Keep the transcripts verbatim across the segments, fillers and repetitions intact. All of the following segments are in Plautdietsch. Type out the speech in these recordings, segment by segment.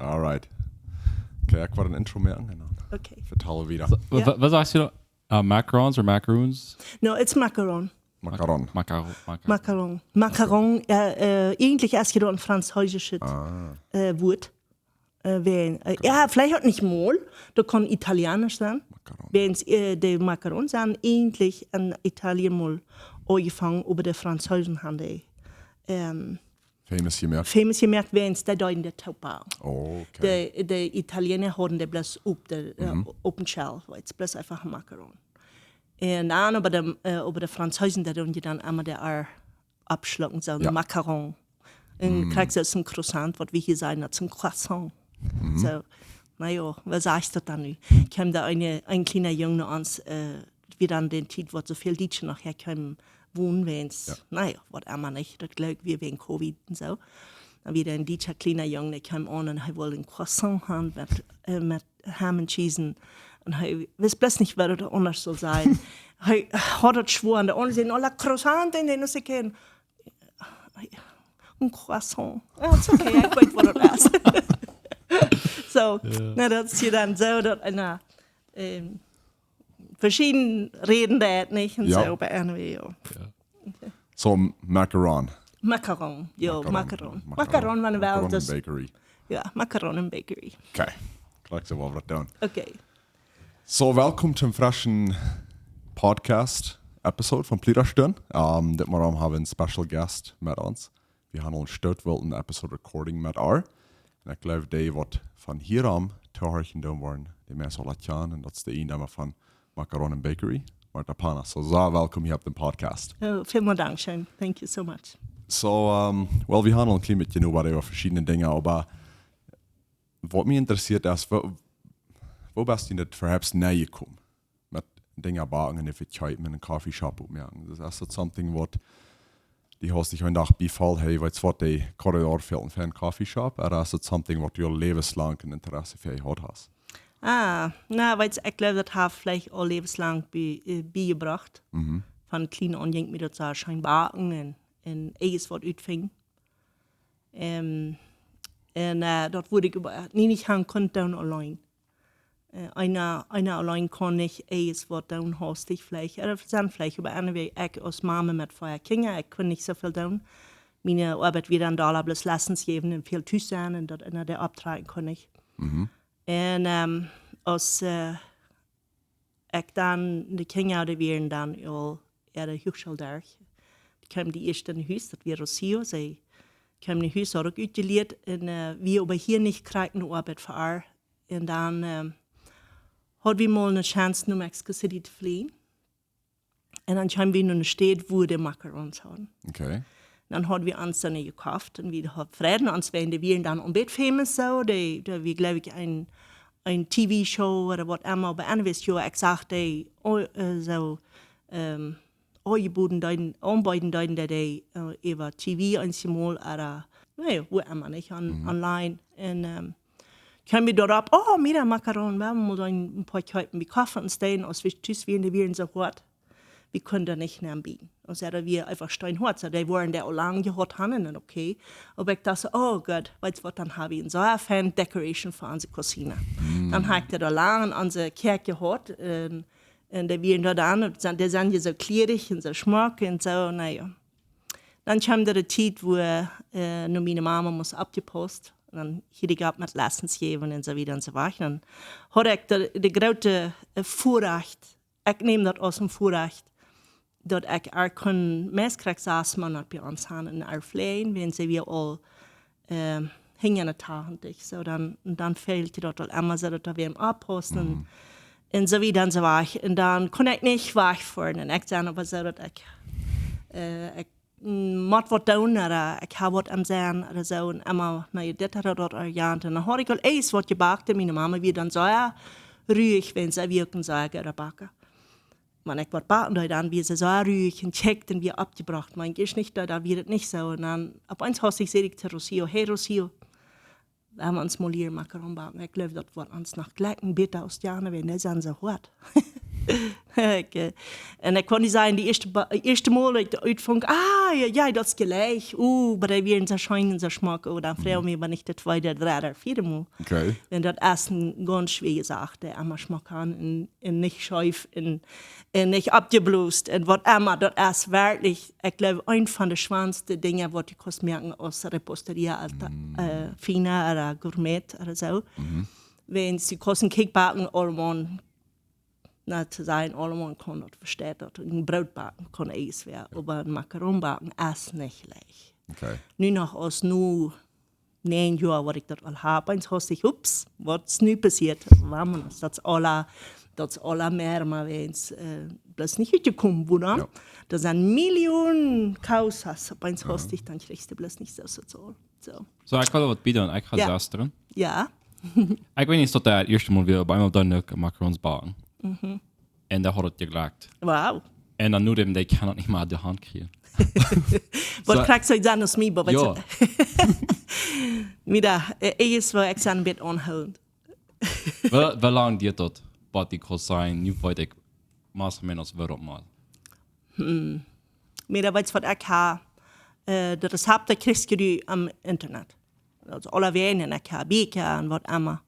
Alright. Okay, ekj woa een Intro moaken un dan Okay. vetalen wie. Wa- wa- Wat sagst du? Uh, macarons or macaroons? No, it's macaron. Macaron. Macaron. Macaron. Macaron. Macaron, äh, äh, eigentlich es je doa een franzeesisch Ah, äh, Wuat. Äh, wäajen, äh, jo, veleicht uk nich mol. Daut kaun italienisch sennen. Macaron. Wäajen äh, de Macaron sent eigentlich en Italien mol aunjefongen, oba de Franzoosen haben dee ähm, Famous jemoakt. famous jemoakt, wäajen dee deeden de Topa. Oh, okay. De, de Italiener hauden dee bloos opp de, äh, opp een Shell, weetst, bloos eefach een Macaron. Un dan oba de, äh, oba de Franzoosen, dee doonen je dan emma de R aufschlucken, soo een Jo. Macaron. Un kjrichst soo een Croissant, waut wie hia sajen, daut es een Croissant. Soo, na jo, waut sajchst du dan nu? Kjeem doa een, een kjliena Jung no ons, äh, wie dan dee Tiet, waut soo väl Dietsche noch häa kjeemen wonen, wäajen, Jo. na jo, waut emma nich, daut jleew ekj wia wäajen Covid un soo. Dan wia een dietscha kjliena Jung, dee kjeem aun un hee wull een Croissant haben met, äh, met Ham un Cheese. Un hee wist bloos nich, waut daut aundasch sull sennen. Hee haud daut schwoa un de aundre säden, oh, le Croissant, un dee no see kjikjen, een Croissant. Jo, it's okay, ekj weet, waut daut es. Soo, na, daut es je dan soo, daut eena ähm, veschieden räden deit, nich? Un Jo. Soo, oba anyway, jo. So, Macaron. Macaron, jo, Macaron. Macaron. Macaron, wan wel, Macaron daut, Bakery. jo, Macaron un Bakery. Okay. Kjlekj, soo woa wie daut doonen. Okay. So, welkom tom freschen Podcast Episode von Pliedastund. Um, dit Mol haben wie een special guest met ons. Wie haben aul een Stoot wullen een Episode recording met ar. Un ekj jleew, dee waut von hia aun tohorchen doonen woaren, dee meist aul kjanen. Un daut es de Eendama von Macaron and Bakery, Marta Panas. So, Sa, welkom hia opp dän Podcast. Oh, välmol Dank, scheen. Thank you so much. So, um, well, wie haben aul een kjlien bät jenuach äwa veschiedne Dinja, oba waut mie interessieet es, woo, woo best du daut perhaps nenjekomen? Met Dinja backen un vekopen un een Coffeeshop oppmoaken. Daut es, es daut something waut die haust die een Dach biefoll, hey, weetst waut, de Korridor fält een Coffeeshop, ooda es daut something waut du läwenslang een Interesse fa jehaut hast? Ah, na, weetst, ekj jleew, daut haft veleicht aul läwenslang bie, äh, biejebrocht. Von kjlien aun jinkj mie daut soo scheen backen un, un Ees waut utfinjen. Ähm, un äh, daut wudd ekj oba nie nich haben kunnen doonen auleen. Äh, eena, eena auleen kaun nich Ees waut doonen, haustich veleicht. Ooda sent veleicht, oba anyway, ekj aus Mame met vea Kjinja, ekj kunn nich soo väl doonen. Miene Oabeit wia dan doa bloos Lessons jäwen un väl tus sennen un daut eena dee opptrakjen kunn nich. Un ähm, aus äh, ekj dan, de Kjinja, dee wieren dan aul äare Huachschool derch, kjeem de ieeschte no Hus, daut wia Rocio, see kjeem no Hus, haud uk utjelieet un äh, wia oba hia nich krakjt ne Oabeit fa ar. Un dan ähm, haud wie mol ne Chance, no Mexico City to fliejen. Un dan kjeem wie no ne Staut, wua dee Macarons hauden. Okay. Dan haud wie ons dan jekoft un wie hauden Freid, ons wieren, dee wieren dan een bät famous soo, dee, dee wia, jleew ekj, een, een T V-Show ooda waut emma, oba anyways, jo, ekj sach dee, oh, äh, soo, ähm, aunjeboden deeden, aunbeeden deeden, daut dee äh, äwa T V eenjemol ooda, na jo, wua emma, nich, on, online. Un ähm, kjeem wie doaropp, oh, mira, Macaron, wie haben mol een, een poa kjeepen, wie koften ons dee, aus wie tus wieren, dee wieren soo hoat. Wie kunnen daut nich aunbieden. Un see, daut wia eefach steenhoat. Soo, dee wudden dee aul lang jehaut haben un dan okay. Oba ekj docht soo, oh Gott, weetst waut, dan hab wie eene soo feine Decoration fa onse Cousine. Dan hab ekj dee aul lang en onse Kjäakj jehaut. Un, un dee wieren doa dan, un dee sent je soo kjlierich un soo schmock un soo, na jo. Dan kjeem de Tiet, wua äh, no miene Mame must oppjepaust. Un dan hilt ekj opp met Lessons jäwen un soo wieda un soo wajch. Dan haud ekj de, de groote äh, Väarajcht, ekj näm daut aus een Väarajcht, daut ekj ar kunn meist krakjt sas Moonat bie ons haben un ar fleejen, wiels see wia aul äh, hinja ne tachentich. Soo dan, dan fält je daut aul emma soo, daut doa wäa oppaussen un, un soo wieda un soo wajch. Un dan kunn ekj nich wajchfoaren. Un ekj saj oba soo, daut ekj, äh, ekj mm, mott waut doonen, ooda ekj hab waut aum sennen, ooda soo, un emma, na jo, dit ooda daut, ooda jant. Un dan haud ekj aul ees waut jebackt, un miene Mame wia dan soo ruich, wiels see wia uk een soo goode Backa. Wan ekj waut backen deed, dan wia see soo ruich un kjikjt un wia oppjebrocht. Mau ekj wist nich, daut, daut wia daut nich soo. Un dan opp eemol haud ekj, säd ekj to Rocio, hey Rocio, wie haben ons mol hia Macaron backen. Ekj jleew, daut woat ons noch jlikj een bät aus jane, wiels dee sent soo hoat. Okay. Un ekj kaun die sajen, de ieeschte, Ba- ieeschte Mol daut ekj daut utfunk, ah, jo, jo, daut es jlikj. Uh, oba dee wieren soo scheen un soo schmock. Oh, dan froag mie, wan ekj daut tweede, dredde, vieede Mol. Okay. Un daut es eene gaunz schwoare Sach, dee emma schmock aun un, un nich scheef un, un nich oppjeblost un waut emma. Daut es werkjlich, ekj jleew, eent von de schwoaste Dinja, waut du kaust moaken aus Repostería alta, äh, fina ooda gourmet ooda soo. Wan du kaust een Cake backen, allemaun, na, to sajen, allemaun kaun daut, vesteist daut. Een Broot backen kaun easy woaren, oba een Macaron backen es nich leicht. Okay. Nu noch aus nu näajen Joa, waut ekj daut aul hab, eens haust ekj, ups, waut es nu passieet? Waut es daut aula, daut es aula mea, mau wan, äh, daut es nich utjekomen, wuarom? Jo. Doa sent Millionen causas, opp eens haust ekj, dan kjrichst du bloos nich soo, soo, soo. Soo. Soo, ekj well waut biejen, ekj ha Jo. Sestren. Jo. Ekj weet nich, daut daut ieeschte Mol wia, oba eemol deed ekj Macarons backen. Mhm. Un daut haud jejlekjt. Wow. Un dan nu, dee kaun daut nich mea derch de Haunt kjrieen. Waut Soo. Kjrichst du dan aus mie, oba Jo. Mira, äh, ekj es waut ekj sie een bät aunhoolent. Woo, woo lang diat daut, waut ekj kaun sajen, nu weet ekj, más o menos, woo daut mott? Hm. Mira, weetst waut ekj ha? Äh, daut Rezept, daut kjrichst du aum Internet. Daut es aulawäajen, un ekj ha Bieekja un waut emma.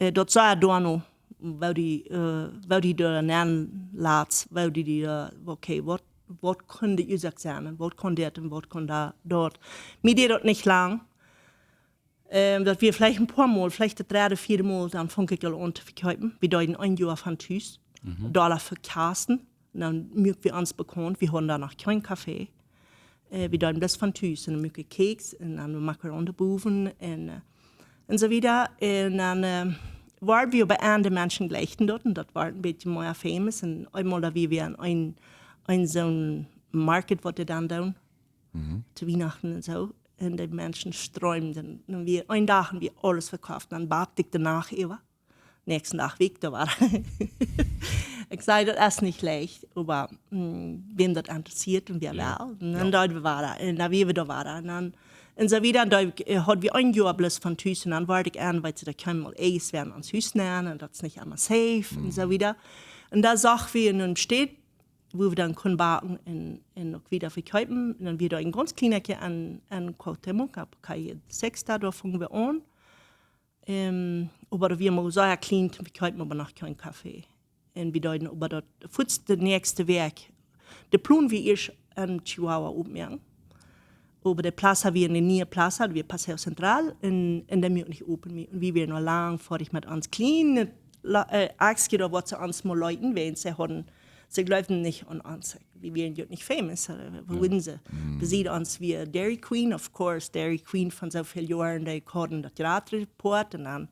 Äh, daut saj ekj doano, woo dee, äh, woo dee doa nenn lat, woo dee, dee, äh, okay, waut, waut kunn de Uasoak sennen, un waut kunn dit un waut kunn da-, daut. Mie deed daut nich lang. Ähm, daut wia veleicht een poa Mol, veleicht daut dredde, vieede Mol, dan funk ekj aul aun to vekjeepen. Wie deeden een Joa von Tus, Mhm. Dolla vekaufen. Un dan muak wie ons bekaunt, wie hauden doa noch kjeen Café. Äh, wie deeden bloos von Tus, un dan muak wie Cakes, un dan Macaron doabowen, un, äh, un soo wieda. Un dan, äh, wieren wie bie aundre Menschen jlikj daut, un daut wort een bät mea famous. Un eemol doa wia wie aun een, een soon Market, waut dee dan doonen. Mhm. To Wienachten un soo. Un de Menschen streemden. Un wie, een Dach hauden wie aules vekauft. Dan bad ekj de Nacht äwa. Näakjsten Dach wia ekj doa wada. Ekj saj, daut es nich leicht, oba, mm, wäm daut interessieet un wäa Jo. Well. Un dan Jo. Deeden wie wada. Un dan wieren wie doa wada. Un dan, un soo wieda. Un dan, äh, hauden wie een Joa bloos von Tus. Un dan wort ekj aun, weetst du, daut kaun mol easy woaren aun Tus nämen. Un daut es nich emma safe. Un soo Mhm. Wieda. Un doa sagen wie en eene Staut, wua wie dan kunnen backen un, un uk wieda vekjeepen. Un dan wia doa een gaunz kjlienet aun, aun Cuauhtémoc, opp Calle Sexta, doa fungen wie aun. Ähm, oba doa wia mau sea kjlien, vekjeepen oba noch kjeen Café. Un wie deeden oba daut fuaz de näakjste Wäakj. De Plon wia ieescht en Chihuahua opmoaken. Oba de Plaza wia eene niee Plaza, wia Paseo Central, un, un dee muak nich open mea. Un wie wieren aul lang foadich met ons kjlienet La-, äh, Akjsje doa, waut see ons mol leeten, wiels see hauden, see jleewden nich aun ons. Wie wieren jo nich famous, äh, woo Jo. Wudden see? Mhm. Besied ons wia Dairy Queen, of course, Dairy Queen von soo väl Joaren, dee hauden daut Jratre Poat un dan,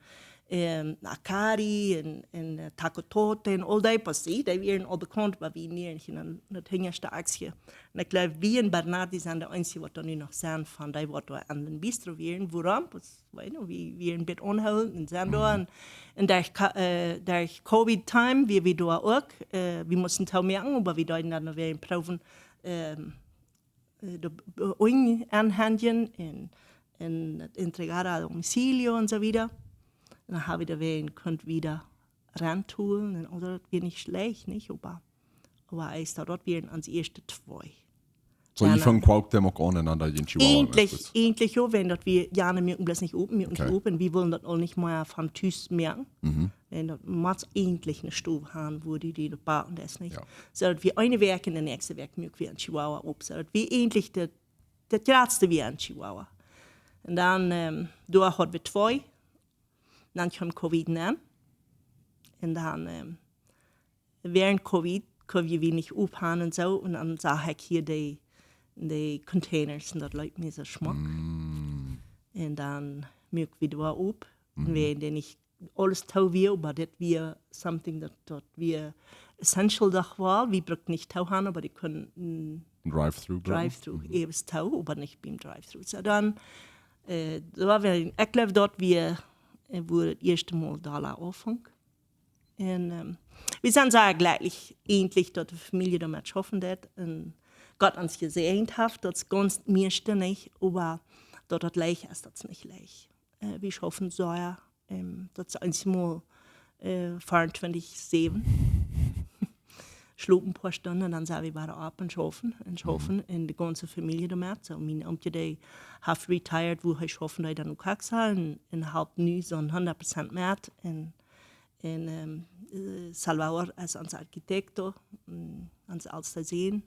ähm, Akari un, un, äh, Taco Tote un aul dee Posse, dee wieren aul bekaunt, oba wie wieren nich en daut hinjaschte Akjsje. Un ekj jleew, wie un Bernardi sent de eensje, waut doa nu noch sent von dee, waut doa aun dän Bistro wieren. Wuarom? Weetst du, wie, wie een bät aunhoolent un sent doa. Mhm. Un, un derch Ka-, äh, derch Covid-Time, wia wie doa uk, äh, wie musten toomoaken, oba wie deeden dan noch wada proowen, ähm, äh, de, äh, Ungen aunhandlen un, un entregar a domicilio un soo wieda. Un dan ha wie doa wada kunt wieda rentoolen un aul daut wia nich schlajcht, nich? Oba, oba es daut, daut wieren onse ieeschte twee. Soo, jie Dan, fungen äh, Cuauhtémoc aun un dan deeden Chihuahua eejentlich, Masters. Eejentlich jo, wan daut wie, jo, dee muaken bloos nich open, muaken nich Okay. open. Wie wullen daut aul nich mea von Tus moaken. Mhm. Un daut mott eejentlich eene Stow haben, wua dee, dee daut backen, daut es nich. Jo. Soo daut wie eene Wäakj un de näakjste Wäakj muak wie en Chihuahua op. Soo daut wie eejentlich daut, daut jratste wia en Chihuahua. Un dan, ähm, doa hauden wie twee. Dan kjeem Covid aun. Un dan, ähm, wäarent Covid, kunn wie nich ophoolen un soo. Un dan sach ekj hia dee, dee Containers un daut leet mie soo schmock. Mm. Un dan muak wie doa op. Un Mhm. wie deeden nich aules too wia, oba dit wia something daut, daut wia essential, dacht ekj. Wie bruckten nich too haben, oba dee kunnen, mm, Drive-through brucken. Drive-through, Mhm. Eewes too, oba nich biem Drive-through. Soo dan, äh, doa wia, ekj jleew, daut wia, äh, wua daut ieeschte Mol dolla aunfunk. Un, ähm, wie sent sea jlekjlich, eejentlich, daut de Famielje doamet schaufen deed un Gott ons jesäajent haft, daut es gaunz mea ständig, oba daut daut leicht es, daut es nich leicht. Äh, wie schaufen sea, ähm, daut es eenjemol, äh, vierundzwanzig sieben. schlopen een poa Stunden, dan sent wie wada opp un schaufen un schaufen un de gaunze Famielje doamet. Soo, mien Oomkje, dee haft retired, wua hee schaufen deed, dan uk Kaxa un, un halpt nu soon hundat Prozent met. Un, un ähm, äh, Salvador es ons Architekto, mm, ons elsta Sän.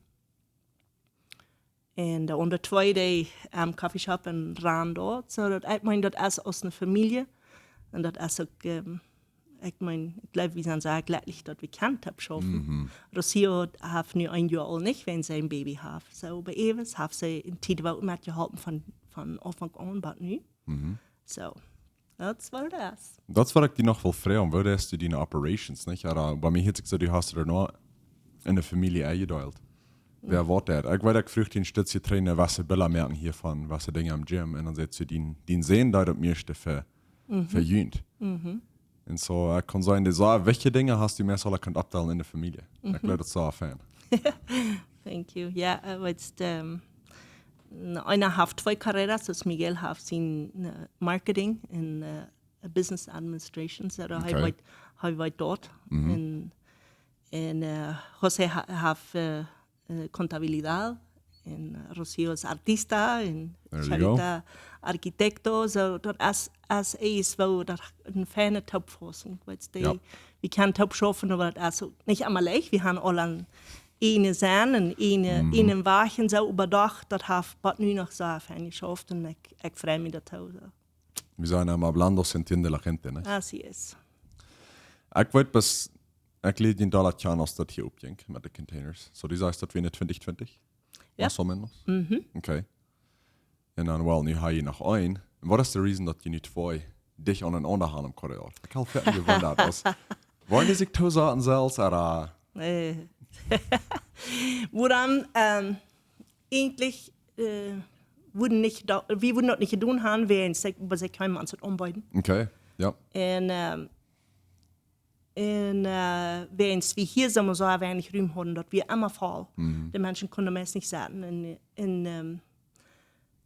Un de aundre twee, dee am Coffeeshop en Randall. Soo daut, ekj meen, daut es aus eene Famielje. Un daut es uk, ähm, ekj meen, ekj jleew, wie sent sea jlekjlich, daut wie kjennen toop schaufen. Mhm. Rocio haft nu een Joa aul nich, wiels see een Baby haft. Soo, bie Eves haft see eene Tiet woo metjeholpen von, von Aunfank aun bat nu. Mhm. Soo, that's what it is. Daut es waut ekj die noch well froagen, woo deist du diene Operations, nich? Oba bie mie hieet sikj soo, du hast doa noch enne Famielje enjedeelt. Wäa woat daut? Ekj weet, ekj fruach die een Stootje trigj, waut fa Bilda moaken hia von, waut fa Dinja aum Gym. Un dan säd see, dien, dien Sän deed daut mieeschte fa, fa Jugend. Mhm. Un soo, ekj kaun sajen, dee sea wichtje Dinja hast du meist aula kunt oppdeelen enne Famielje. Ekj jleew, daut es sea fein. Thank you. Jo, äh, weetst, ähm, eena haft twee carreras, dus Miguel haft sien, äh, Marketing un, äh, Business Administration, soo daut hee, okay, weet, hee weet daut. Mhm. Un, un äh, José ha-, haft, äh, äh, Contabilidad, un, äh, Rocio es artista, un, there you go, Charita arquitecto, soo daut es, es eent, woo daut eene feine Toopfausung, weetst du, jo, wie kjennen toop schaufen, oba daut es uk nich emma leicht. Wie haben aula eenen Sän un eenen, mhm, eenen Wajch un soo, oba doch, daut haft bat nu noch sea fein jeschauft un ekj, ekj frei mie doatoo, soo. Wie sajen emma, hablando se entiende la gente, nich? Así es. Ekj weet, bat, ekj lieed dien Dolla kjanen, aus daut hia oppjinkj met de Containers. Soo, du sajchst, daut wia enne twintich twintich? Jo. Más o menos? Mhm. Okay. Un dan, well, nu hab jie noch een. Un waut es de reason, daut jie nu twee dicht aun een aundret haben em Corredor? Ekj hab väl jewundat, aus, woaren dee sikj toosaten selfst, oda? Äh. Wuarom, ähm, eejentlich, äh, wudden nich doa, wie wudden daut nich jedonen haben, wiels see, oba see kjeemen ons daut aunbeeden. Okay, jo. Un, ähm, un, äh, wiels wie hia, saj wie soo, weinich Rum hauden, daut wia emma voll. Mhm. De Menschen kunnen meist nich sitten. Un, un, ähm,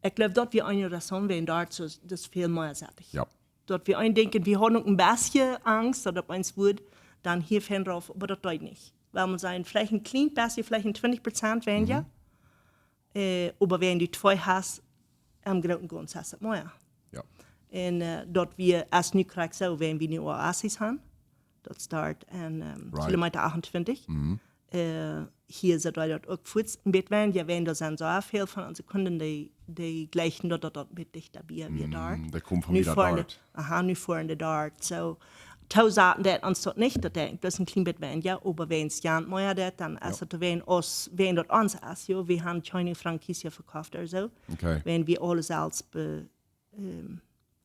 ekj jleew, daut wia eene Räson, wiels doa soo, daut väl mea sitt. Jo. Daut wie eent denkjen, wie hauden uk een bät Angst, daut daut eent wudd, dan hia von rauf, oba daut deed nich. Well mau sajen, veleicht een kjlien bät, veleicht een twintich Prozent weinja. Mhm. Äh, oba wan du twee hast, em Grooten un Gaunzen es daut mea. Jo. Un, äh, daut wia, es nu krakjt soo, wan wie nu Oasis haben, daut start aun, ähm, right, Kilometer achtuntwintich. Mhm. Äh, hia sent wie daut uk fuaz een bät weinja, jo, wan doa sent soo väl von onse Kunden, dee, dee jlikjen daut, daut daut een bät dichta bie wia, mhm, doa. Dee komen von nu wieda foaren doa. Aha, nu foaren dee doa. Soo, toosaten daut ons daut nich, daut denkj ekj, daut es een kjlien bät weinja, jo, oba wan et dan mea daut, dan es, jo, daut wan ons, wan daut ons es, jo, wie haben kjeene Franquicia vekoft ooda soo. Okay. Wan wie aules selfst be-, ähm,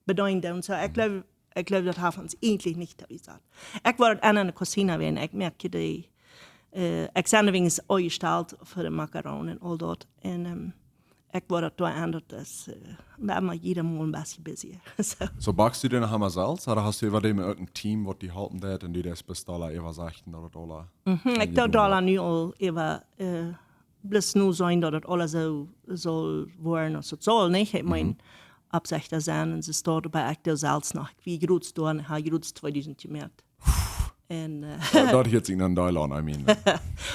bedeenen doonen. Soo, ekj, mhm, jleew, ekj jleew, daut haft ons eejentlich nich toojesaut. Ekj wia enne Cocina, wan ekj moak dee, äh, ekj sie weinich aunjestalt fa de Macarons un aul daut. Un, ähm, ekj wia doa aun, daut es, äh, wia mau jieda Mol een bät busier. Soo. Soo, bakjst du dee noch emma selfst, ooda hast du äwa däm uk een Team, waut die halpen deit un dee daut bie aule äwasechten, daut aule? Mhm, ekj doo aule nu aul äwa, äh, bloos nu seenen, daut et aules soo saul woaren aus et saul, nich? Ekj meen, mhm, Aufsichter sennen un soo waut, oba ekj doo selfst noch, ekj wia jrod doa un hab jrod tweedusent jemoakt. Un, äh, jo, daut hieet sikj dan doll aun, I mean.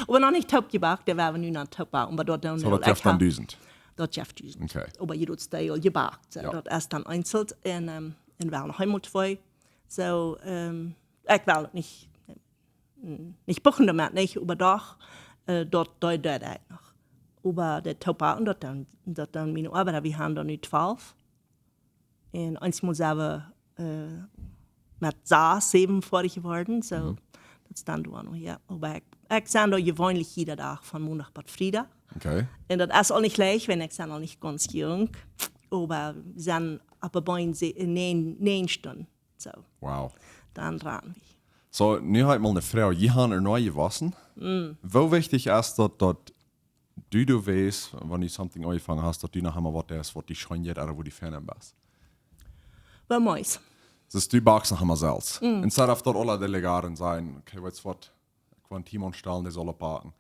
Oba noch nich toop jebakt, doa woa wie nu aun toop buen, oba daut doonen. Soo, daut jeft dan dusent? Daut jeft dusent. Okay. Oba jrod dee aul jebakt, soo, jo, daut es dan eenzeln un, ähm, un woll noch eemol twee. Soo, ähm, ekj well nich, mm, nich buchen doamet, nich, oba doch, äh, daut, daut doo ekj noch. Oba de Topa un daut dan, daut dan miene Oabeit, wie haben dan nu twalf. Un eent mott selfst, äh, met sas, säwen foadich jeworden, soo, mhm, daut es dan doa noch, jo. Oba ekj, ekj sie doa jeweenlich jieda Dach von Mondach bat Friedach. Okay. Un daut es aul nich leicht, wan ekj sie aul nich gaunz junk, oba wie sent opp de Been se-, näajen, näajen Stunden. Soo. Wow. Dan rannen wie. Soo, nu hab ekj mol eene Froag. Jie haben doa nu jewossen. Mm. Woo wichtich es daut, daut du, du weetst, wan du something aunjefongen hast, daut du noch emma waut deist, waut die scheen jeit, ooda woo du fein best? Bie mie. Daut du bakjst noch emma selfst. Mm. Instead of daut aule delegaren sennen, okay, weetst du waut, ekj woa een Team aunstalen, dee saul daut backen.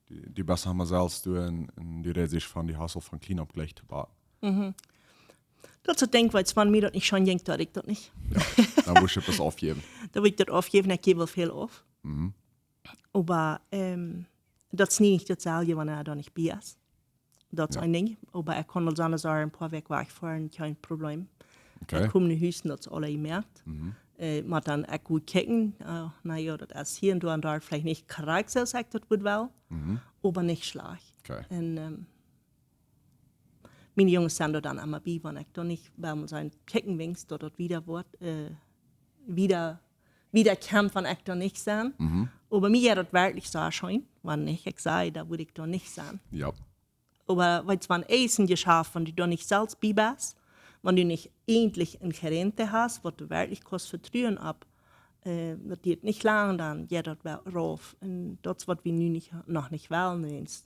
Du, du best noch emma selfst, du, un, un du rätst von dee Hustle von clean up jlikj to backen. Mhm. Daut es daut Dinkj, waut wan mie daut nich scheen jinkj, deed ekj daut nich. Jo, dan wudd ekj daut aufjäwen. Dan wudd ekj daut aufjäwen, ekj jäw väl auf. Mhm. Oba ähm, daut es nich daut selwje, wan eena doa nich bie es. Daut es een Dinkj. Oba ekj kaun aul soo een poa Wäakj wajchfoaren, kjeen Probleem. Ekj kom no Hus un daut es aul jemoakt. Äh, mau dan ekj wudd kjikjen, äh, na jo, daut es hia un doa un doa veleicht nich krakjt soo aus ekj daut wudd wellen, oba nich schlajcht. Un ähm, miene Junges sent doa dan emma bie, wan ekj doa nich, well wie sajen, kjikjen, wiens daut daut wieda woat, äh, wieda, wieda kjemt, wan ekj doa nich sie. Oba mie jeit daut werkjlich soo scheen, wan nich, ekj saj, dan wudd ekj doa nich sennen. Oba weetst, wan eent es een Jeschaft, wan du doa nich selfst bie best, wan du nich eentlich een Gerente hast, waut du werkjlich kaust vetruen opp, äh, daut diet nich lang, dan jeit daut wel rauf. Un daut es waut wie nu nich, noch nich wellen, wiens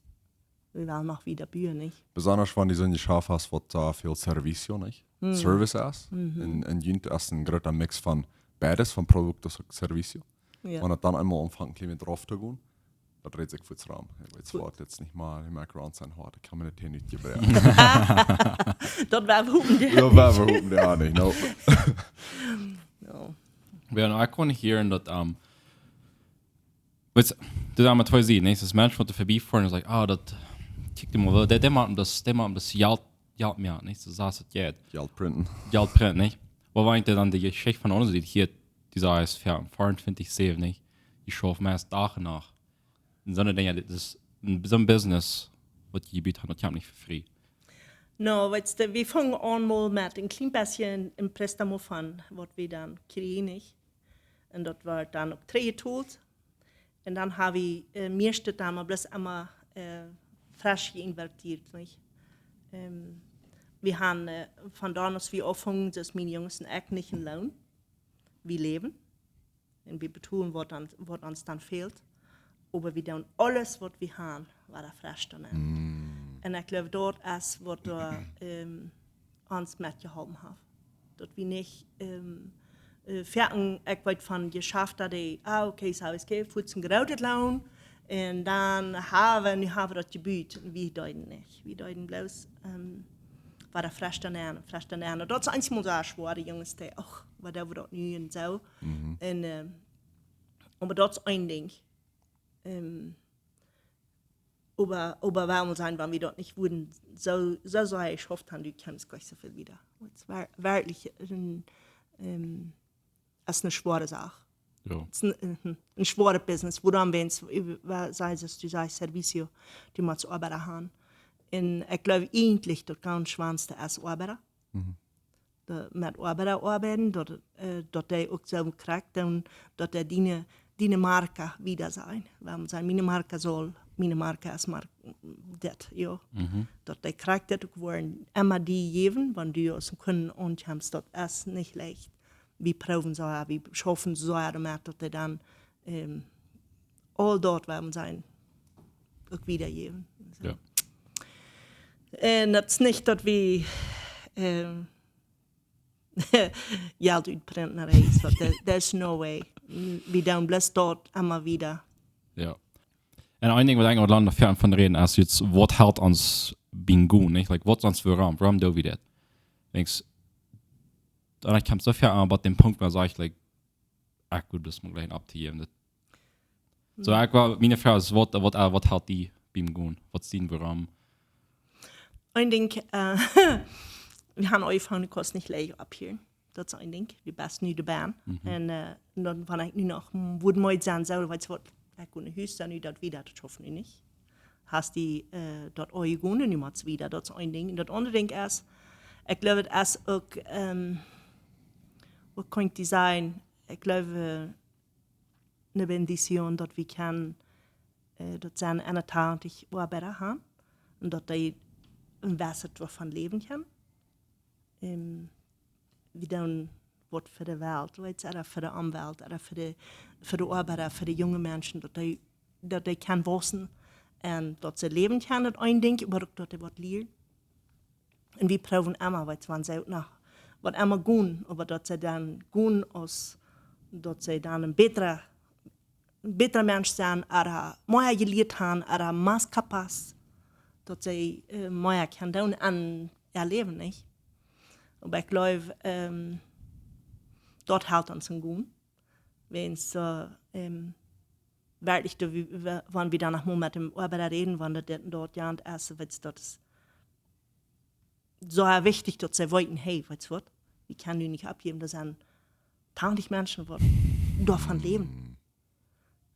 wie wellen noch wieda buen, nich? Besonda wan du soo een Jeschaft hast, waut äh, väl Servicio, nich? Service es. Un, un junt es een groota Mix von beides, von Produkt un Servicio. Wan daut dan eemol aunfangt, kjlien drauf to gonen, daut dreht sikj fuaz rom. Ekj weet, daut es nich mea, ekj moak Ron sien Hoat, ekj kaun mie daut hia nich jebräakjen. Daut woa wie hopen, daut woa wie hopen, jo, nich, no. Jo. Jo, nu, ekj kaun nich hieren daut, ähm, weetst, du, doa met twee Sieden, nich? Daut Menschen, waut doa verbie foaren, es like, ah, daut, kjikj die mol, dee, dee moaken daut, dee moaken daut Jelt, Jelt mea, nich? Soo aus daut jeit. Jelt printen. Jelt printen, nich? Oba wan ekj dan de Jeschicht von ons sitt, hia, dee sajcht, es vea-, veauntwintich säwen, nich? Dee schauft meist Dach un Nacht. Un soone Dinja, daut es een, soon Business, waut jie jebut haben, daut kjemt nich fa free. No, weetst du, wie fungen aun mol met een kjlien bät een préstamo von waut wie dan kjrieejen, nich? Un daut woat dan uk trigjjetolt. Un dan ha wie, äh, mieeschtens dan mau bloos emol, äh, fresch jeinvestieet, nich? Ähm, wie haben, äh, von doa aus wie aunfungen, soo aus miene Junges un ekj, nich een Loon. Wie läwen. Un wie betolen, waut dan, waut ons dan fält. Oba wie doonen aules, waut wie haben, wada fresch doonen. Un ekj jleew, daut es waut doa, ähm, ons metjeholpen haft. Daut wie nich, ähm, äh, foaken, ekj weet von Jeschafta, dee, ah, okay, soo, ekj jäw fuaz een grootet Loon. Un dan haben, nu haben wie daut jebut. Un wie deeden nich. Wie deeden bloos, ähm, wada fresch doonen, fresch doonen. Daut es eent mol soo schwoa, de Junges, dee, och, waut doo wie daut nu un soo. Un, ähm, oba daut es een Dinkj. Ähm, oba, oba wuarom sennen, wan wie daut nich wudden, soo, soo, soo jeschaft haben, du kjemst nich soo väl wieda. Daut es wer-, werkjlich een, ähm, es eene schwoare Sach. Jo. Daut es een, mhm, een schwoaret Business. Wuarom, wan, wa-, saj, soo aus du sajchst, Servicio, du motst Oabeida haben. Un ekj jleew eejentlich, daut gaunz schwoaste es Oabeida. Mhm. De, met Oabeida oabeiden, daut, äh, daut dee uk soo krakjt doonen, daut dee diene, diene Marke wieda sent. Wuarom sennen, miene Marke saul, miene Marke es Mark-, daut, jo. Mhm. Daut dee krakjt daut uk woaren emma die jäwen, wan du aus een Kjint aunkjemst, daut es nich leicht. Wie proowen soo, wie schaufen soo doamet, daut dee dan, ähm, aul daut, wuarom sennen, uk wieda jäwen. Soo. Jo. Un daut es nich daut wie, ähm, Jelt utprinten, no, daut es, daut, there's no way. Wie doonen bloos daut emma wieda. Jo. Un een Dinkj, waut ekj uk aul lang noch väl von räden, es jrod, waut helt ons biem gonen, nich? Like, waut es ons wuarom? Wuarom doo wie daut? Denkjst, dan kjemt soo väl aun, oba dän Punkt, wua sajchst, like, ekj wudd bloos mau jlikj oppjäwen. Daut, soo, ekj wull, miene Froag es, waut, waut, äh, waut helt die biem gonen? Waut es dien wuarom? Een Dinkj, äh, wie haben aunjefongen, du kaust nich jlikj opphieren. Daut es een Dinkj, du best nu de Band. Mhm. Un, äh, un dan, wan ekj nu noch, mm, wudd mooi sennen, soo, weetst du waut, ekj go no Hus, dan nu daut wieda, daut schauft nu nich. Hast die, äh, daut aunjegonen, nu motst wieda, daut es een Dinkj. Un daut aundre Dinkj es, ekj jleew, daut es uk, ähm, waut kaun ekj die sajen, ekj jleew, äh, eene Bendition, daut wie kjennen, äh, daut sent eenuntachentich Oabeida haben, un daut dee een bät doavon läwen kjennen. Ähm, wie doonen waut fa de Welt, weetst du, ooda fa de Omwelt, ooda fa de, fa de Oabeida, fa de junge Menschen, daut dee, daut dee kjennen wausen un daut see läwen kjennen, daut een Dinkj, oba uk daut dee waut lieren. Un wie proowen emma, weetst du, wan see uk noch waut emma gonen, oba daut see dan gonen aus, daut see dan een bätra, een bätra Mensch sent, ooda mea jelieet haben, ooda más capaz, daut see, äh, mea kjennen doonen aun äa Läwen, nich? Oba ekj jleew, ähm, daut helt ons em gonen. Wan soo, ähm, werkjlich, daut wie, wa-, wan wie dan noch mol met dän Oabeida räden, wan daut dit un daut, jo, un es, weetst, daut es soo wichtich, daut see weeten, hey, weetst waut, wie kjennen nu nich oppjäwen, doa sent tachentich Menschen, waut doavon läwen.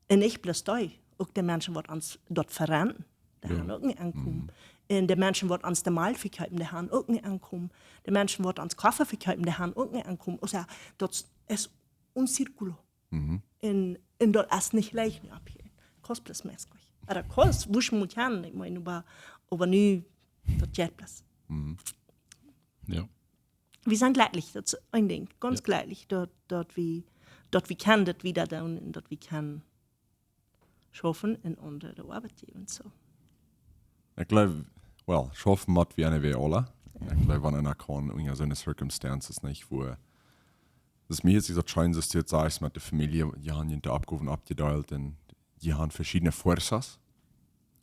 Un nich bloos dee, uk de Menschen, waut ons daut verrenten, dee han uk een Enkomen. Un de Menschen, waut ons de Malkj vekjeepen, dee han uk een Enkomen. De Menschen, waut ons Koffe vekjeepen, dee han uk een Enkomen. Osea, daut es un círculo. Un, un daut es nich leicht nu opp hia. Kost bloos mea. Oba daut kost, woo schmock han, ekj meen, oba, oba nu, daut jeit bloos. Jo. Wie sent jlekjlich, daut es een Dinkj. Gaunz jlekjlich, daut, daut wie, daut wie kjennen, daut wie daut doonen un daut wie kjennen schaufen un aundre de Oabeit jäwen, soo. Ekj jleew, well, schaufen mott wie anyway aula. Ekj jleew, wan eena kaun unja soone circumstances nich, wua, daut es mie, es daut scheen, daut du daut sajchst met de Famielje, dee han de Oppgowen oppjedeelt un dee han veschiedne fuerzas.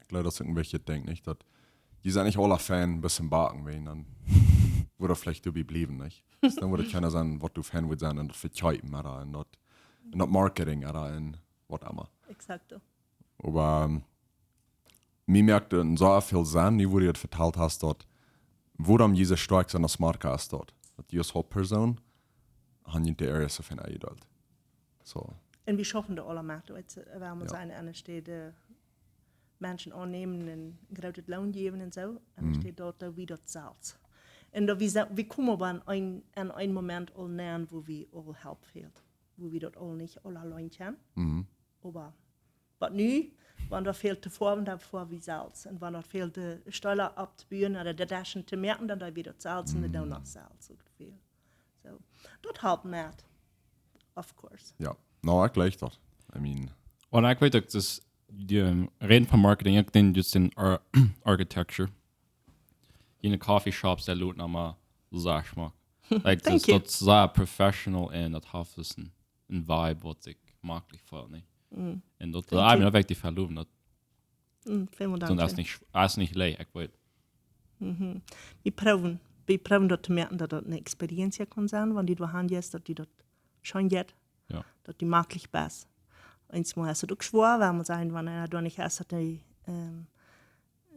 Ekj jleew, daut es uk een bät, denkj ekj, daut dee sent nich aula fein, bät backen, wan dan wudd veleicht doabie bliewen, nich? Dan wudd et kjeena sennen, waut du fein wudd sennen, un daut vekjeepen, oda, un daut, un daut Marketing, oda, un waut emma. Exacto. Oba, ähm, mie moakt et soo väl Senn, nu woo du daut vetalt hast, daut, wuarom jie soo stoakj sent aus Marka es daut. Daut jie aus Hauptperson, han jie de Areas soo fein enjedeelt. Soo. Un wie schaufen doa aula met, weetst, wie haben ons eene, eene Städ, äh, Menschen aunnämen un grootet Loon jäwen un soo. Un doa steit daut, daut wie daut selfst. Un daut wie, wie komen oba aun een, aun een Moment aul aun, wua wie aul Help fält. Wua wie daut aul nich aul auleen kjennen. Oba waut nu, wan doa fält to foaren, dan foa wie selfst. Un wan doa fält de Stola opptobuen, oda de Deschen to moaken, dan doo wie daut selfst un dan noch selfst soo väl. Soo, daut halpt met. Of course. Jo, no, ekj jleich daut. I mean, Un ekj weet uk, daut dee, ähm, räden von Marketing, ekj denkj, daut es en Ar-, Architecture. En de Coffeeshops, dee loten emma soo schmock. Like, Thank daut, you. Daut es soo professional un daut haft dus een, een Vibe, waut sikj maklich felt, nä? Un daut, Thank ah, you. Daut werkjt die veloven, daut, Mm, väl daut es Dank. nich, es nich leich, ekj weet. Wie proowen, wie proowen daut to moaken, daut daut eene Experience kaun sennen, wan du doa han jeist, daut die daut scheen jeit, Jo. daut du maklich best. Eemol es et uk schwoa, wan wie sajen, wan eena doa nich es, daut dee, ähm,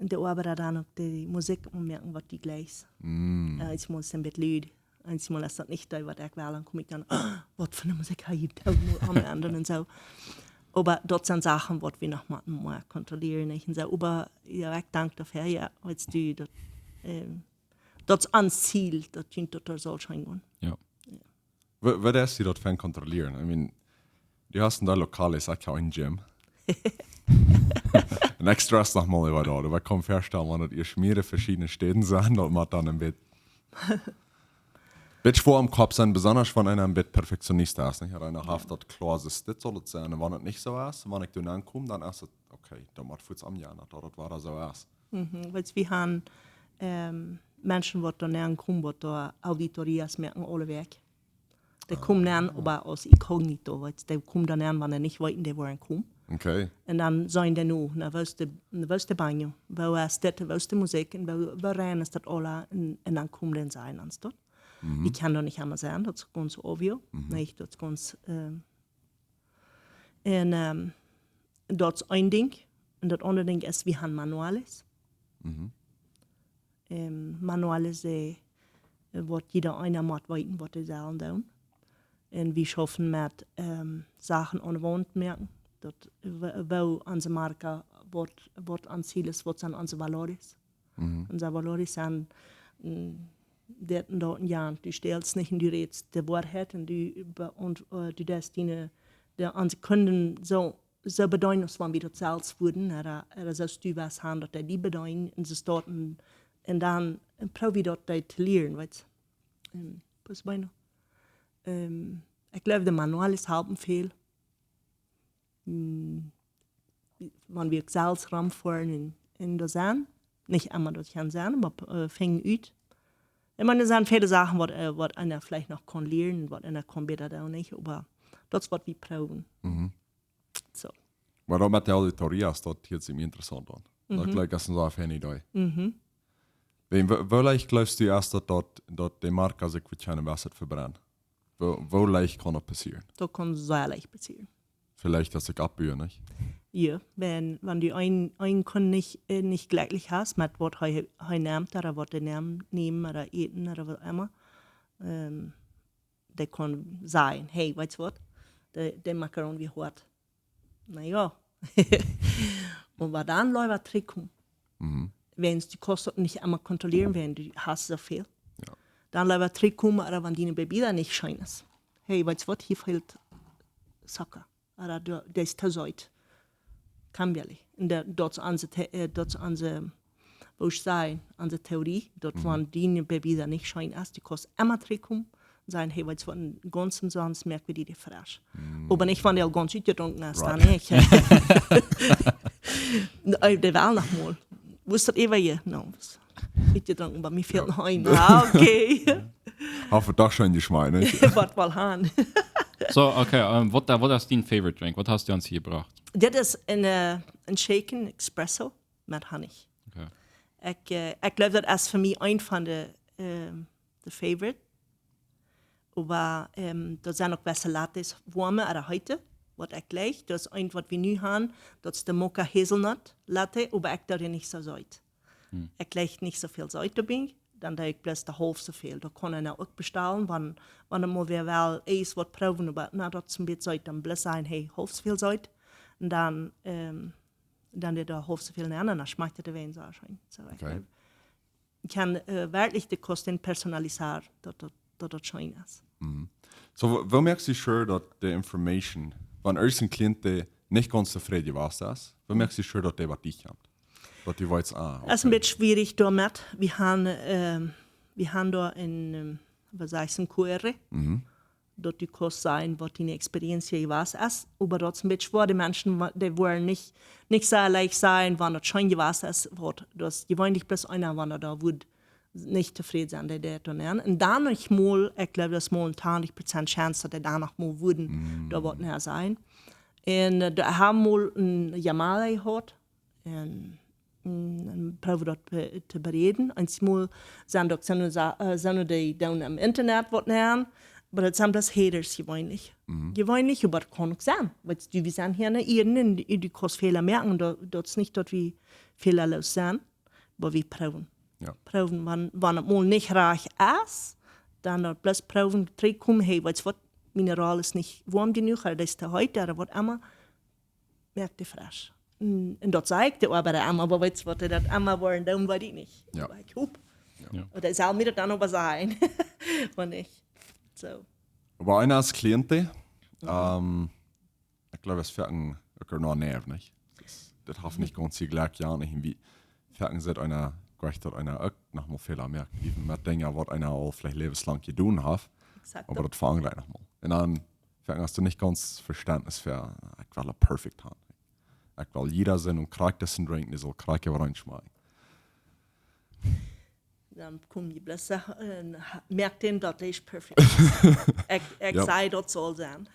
de Oabeida dan uk de Musikj aunmoaken, waut du jleichst. Äh, eemol es et een bät lud, eemol es daut nich dee, waut ekj well, dan kom ekj dan, oh, waut fa eene Musikj ha jie doa nu aum Enj un soo. Oba daut sent Sachen, waut wie noch motten mea kontrollieren, nich? Un soo, oba jo, ekj dank doafäa, jo, weetst du, daut, ähm, daut es ons Ziel, daut junt daut doa saul scheen gonen. Jo. Wa-, waut es die daut fein kontrollieren? I mean, du hast een Deel Lokales, ekj ha een Gym. Un ekj stress noch mol äwa daut, oba ekj kaun vestonen, wan daut ieescht mearere veschiedne Städen sent, daut mott dan een bät, bät schwoa em Kopp sennen, besonda wan eena een bät Perfektionist es, nich? Wan eena haft daut kloa, soo, dit saul et sennen, un wan et nich soo es, wan ekj doa aunkom, dan es et, okay, daut mott fuaz aunjonen, daut daut wada soo es. Mhm, weetst, wie han, ähm, Menschen, waut doa aunkomen, waut doa Auditorias moaken aule Wäakj. Dee komen aun, oba aus incognito, weetst, dee komen dan aun, wan dee nich weeten, dee woaren komen. Okay. Un dan sent dee nu, na, woo es de, woo es de Baño, woo es dit, woo es de Musikj, un woo, woo rein es daut aula, un, un dan komen dee un sajen ons daut. Ekj kaun doa nich emma sennen, daut es gaunz obvio. Nä, daut es gaunz, ähm, un, ähm, daut es een Dinkj. Un daut aundre Dinkj es, wie han Manuales. Ähm, Manuales, äh, waut jieda eena mott weeten, waut hee saul doonen. Un wie schaufen met, ähm, Sachen aun de Waunt moaken, daut, wo-, woo onse Marka, waut, waut ons Ziel es, waut sent onse valores. Onse valores sent, mm, dit un daut un jo, du stellst nich un du rätst de Woarheit un du be-, un, äh, du deist diene, de, onse Kunden soo, soo bedeenen aus wan wie daut selfst wudden, oda, oda soo aus du west han, daut dee die bedeenen un soo staut un, un dan, un proow wie daut dee to lieren, weetst. Ähm, pues bueno. Ähm, ekj jleew, de Manuales halpen väl. Mm, wan wie uk selfst romfoaren un, un doa sennen, nich emma daut kaun sennen, oba, äh, finjen ut. Ekj meen, doa sent väle Sachen, waut, äh, waut eena veleicht noch kaun lieren, waut eena kaun bäta doonen, nich? Oba daut es, waut wie proowen. Soo. Oba daut met de Auditorias, daut hieet sikj mie interessaunt aun. Daut jlikjt aus eene soo feine Idee. Wan, woo, woo leicht jleefst du, es daut, daut, daut de Marka sikj woat kjennen bäta vebrennen? Woo, woo leicht kaun daut passieren? Daut kaun sea leicht passieren. veleicht aus ekj oppbuen, nich? Jo, wan, wan du een, een Kunde nich, äh, nich jlekjlich hast met waut hee, hee nemt, ooda waut hee nemt, nämen ooda äten ooda waut emma, ähm, dee kaun sajen: "Hey, weetst waut? De, de Macaroni wia hoat." Na jo. Oba dan leewa trigjkomen. Mhm. Wan du kaust daut nich emol kontrollieren, wan du hast soo väl. Jo. Dan leewa trigjkomen, ooda wan diene Bebida nich scheen es. "Hey, weetst waut? Hia fält Zucka. Ooda du, daut es too seet." Cambia-le. Un daut, daut es onse, The-, äh, daut es onse, woo ekj saj, onse Theorie, daut Mhm. wan diene Bebida nich scheen es, du kaust emma trigjkomen, sajen: "Hey, weetst waut, een gaunzen Sons moak wie die fresch." Mhm. Oba nich wan dee aul gaunz utjedrunken es, dan Right. nich. Äh, dee well noch mol. Woo es daut äwa hia? No, es utjedrunken, oba mie fält Jo. noch een. Ah, okay. Haft daut doch scheen jeschmakjt, nich? Waut well han. So, okay, ähm, waut, waut es dien favorite drink? Waut hast du ons hia jebrocht? Dit es een, äh, een Shaken Espresso met Honey. Okay. Ekj, äh, ekj jleew, daut es fa mie een von de, ähm, de favorite. Oba, ähm, doa sent uk beste Lattes, woame ooda heete, waut ekj jlikj. Daut es eent, waut wie nu han, daut es de Mocha Hazelnut Latte, oba ekj doo dee nich soo seet. Hm. Ekj jlikj nich soo väl Seet doabie, dan doo ekj bloos de Halft soo väl. Daut kaun eena uk bestalen, wan, wan eena mol wada well eent waut proowen, oba na, daut es een bät seet, dan bloos sajen: "Hey, halft soo väl Seet." Un dan, ähm, dan doo ekj doa halft soo väl nenn, dan schmakjt et wada soo scheen. So, ekj Okay. jleew, kaun, äh, werkjlich de Kosten personaliseren, daut, daut, daut daut scheen es. Mhm. So, woo, woo moakst du sure, daut de Information, wan irjent een Client, dee nich gaunz tofräd jewast es, woo moakst du sure, daut dee waut die kjemt? Daut dee weet, ah, Daut es een okay. bät schwierich doamet. Wie han, ähm, wie han doa een, ähm, waut saj ekj, een Q R, Mhm. daut du kaust seenen, waut diene Experience hia jewast es. Oba daut es een bät schwoa, de Menschen, wa-, dee woaren nich, nich soo leicht sajen, wan daut scheen jewast es, waut, daut es jeweenlich bloos eena, wan doa woat nich tofräd sennen, dee deit doa nenn. Un dan noch mol, ekj jleew, daut es mol een tachentich Prozent Chance, daut dee dan noch mol wudden Mm. doa waut nenn sajen. Un, äh, doa ha wie mol een Yamada jehaut. Un, mm, un proowen daut be-, to beräden. Eemol sent uk, sent, äh, sent dee dan aum Internet waut nenn. Oba daut sent bloos haters jeweenlich. Mhm. Jeweenlich, oba daut kaun uk sennen. Wiels du, wie sent hia enne Ieed un du, du kaust Fäla moaken. Daut, daut es nich daut wie fälaloos sent. Oba wie proowen. Jo. Proowen, wan, wan et mol nich rajcht es, dan daut bloos proowen, trigjkomen, hey, weetst waut, miene Roll es nich woam jenuach, ooda daut es too heet, ooda waut emma, moak dee fresch. Un, un daut saj ekj de Oabeida emma, oba weetst waut, dee daut emma woaren doonen, weet ekj nich. Jo. Oba ekj hop. Jo. Jo. Ooda ekj saul mie daut dan oba sajen. Oba nich. So. Oba eena aus Cliente, Mhm. ähm, ekj jleew, daut es foaken uk noch Nerv, nich? Daut, daut haft nich gaunz jlikj, jo, nich? Un wie foaken sent eena, jlikj daut eena uk noch mol Fäla moakt, uk met Dinja, waut eena aul veleicht läwenslang jedonen haft, Exakt. oba daut foaken jlikj noch mol. Un dan foaken hast du nich gaunz Vestentnis fa, ekj well et perfekt han. Ekj well jieda Sinn un krakjt disen Drink, dee saul krakjt waut schmakjen. Dan kom jie bloos, äh, ha-, moakt dän, daut dee es perfekt. Ekj, ekj Jo. saj, daut saul sennen.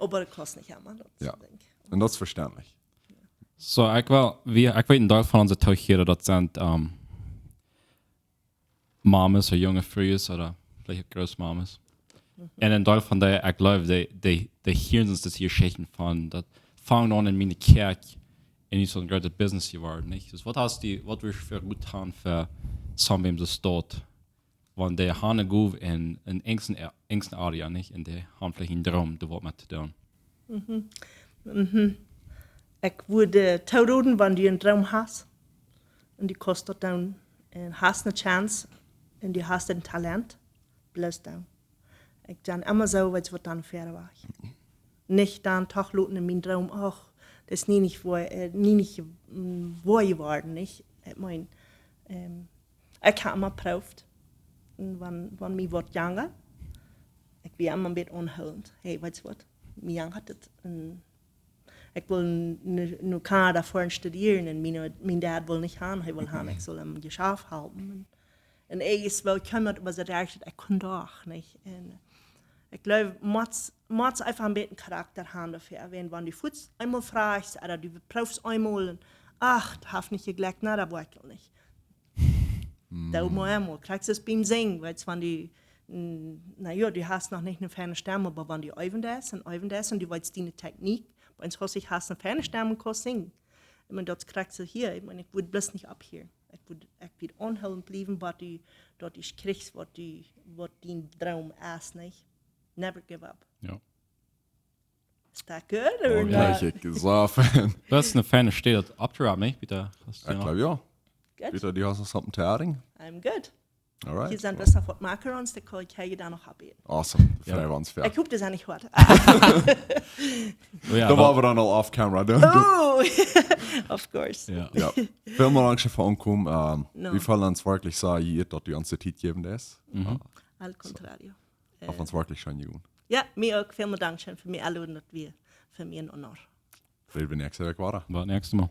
Oba daut kaust nich emma, daut Jo. denkj ekj. Un daut es vestentlich. So, ekj well, wie, ekj weet, een Deel von onse Toohiera, daut sent, ähm, Mames ooda junge Frues ooda veleicht uk Grootmames. Mhm. Un een Deel von dee, ekj jleew, dee, dee, dee hieren ons dise Jeschichten von, daut funk aun en miene Kjoakj un es soon grootet Business jeworden, nich? Dus waut hast du, waut wurscht du fa Rot han fa someone, soo daut, wan dee han eene Gow en, en irjent een, irjent een Area, nich? Un dee han veleicht een Droom, doa waut met to doonen. Mhm. Mhm. Ekj wudd, äh, tooroden, wan du een Droom hast un du kaust daut doonen un hast eene Chance un du hast een Talent, bloos doonen. Ekj denkj emma soo, weetst waut, dan wieda wajch. Nich dan doch loten en mien Droom, och, daut es nie nich woa, äh, nie nich, mm, woa jeworden, nich? Ekj meen, ähm, ekj hab emma jeprooft. Un wan, wan mie woat janga, ekj wia emma een bät aunhoolent. Hey, weetst waut? Mie jangat et. Un ekj wull n-, n-, no Kanada foaren studieren un mien, mien Dad wull nich han. Hee wull han, ekj sull am Jeschaft halpen. Un, un ekj es wel, ekj kunn daut, oba soo daut ekj kunn doch nich. Un ekj jleew, motst, motst eefach een bät Charakta han doafäa. Wan, wan du fuaz eemol frajchst, ooda du proowst eemol un, ach, daut haft nich jejlekjt, na, daut woa ekj nich. Mm. Daut mott eemol, krakjt soo aus biem Sinjen, weetst, wan du mm, na jo, du hast noch nich eene feine Stemm, oba wan du äwen deist un äwen deist un du weetst diene Technik, bie ons hast du eene feine Stemm un kaust sinjen. Ekj meen, daut kjrichst du hia, ekj meen, ekj wudd bloos nich opphieren. Ekj wudd, ekj wudd aunhoolen bliewen, waut du, daut du kjrichst, waut du, waut dien Droom es, nich? Never give up. Jo. Is daut goot? Oh, Ooda? ja. Ekj, ekj saf. Daut es eene feine Städ, daut opptowrappen, nich? Bitte, hast du Ekj noch? Gloow jo. Goot. Peter, du hast noch something to adding? I'm good. Alright. Hia sent bloos noch waut Macarons, dee kaun ekj hia dan noch oppeten. Awesome. Ja. Freuen wir uns für. Ekj hop, daut es nich hart. Oh, ja, Da wa- waren wir dann auch off camera. Ne? Oh, of course. Ja. Ja. Vielen Dank für Ankommen. Ähm, No. Wir freuen uns wirklich sehr, hier, dass du uns die Zeit geben lässt. Mhm. Al contrario. Auf uns wirklich schön, Jürgen. Jo, mie uk. Väl Dank scheen fa mie aunloden, daut wia fa mie een Honor. Reden wir nächste Woche weiter. Bat näakjste Mol.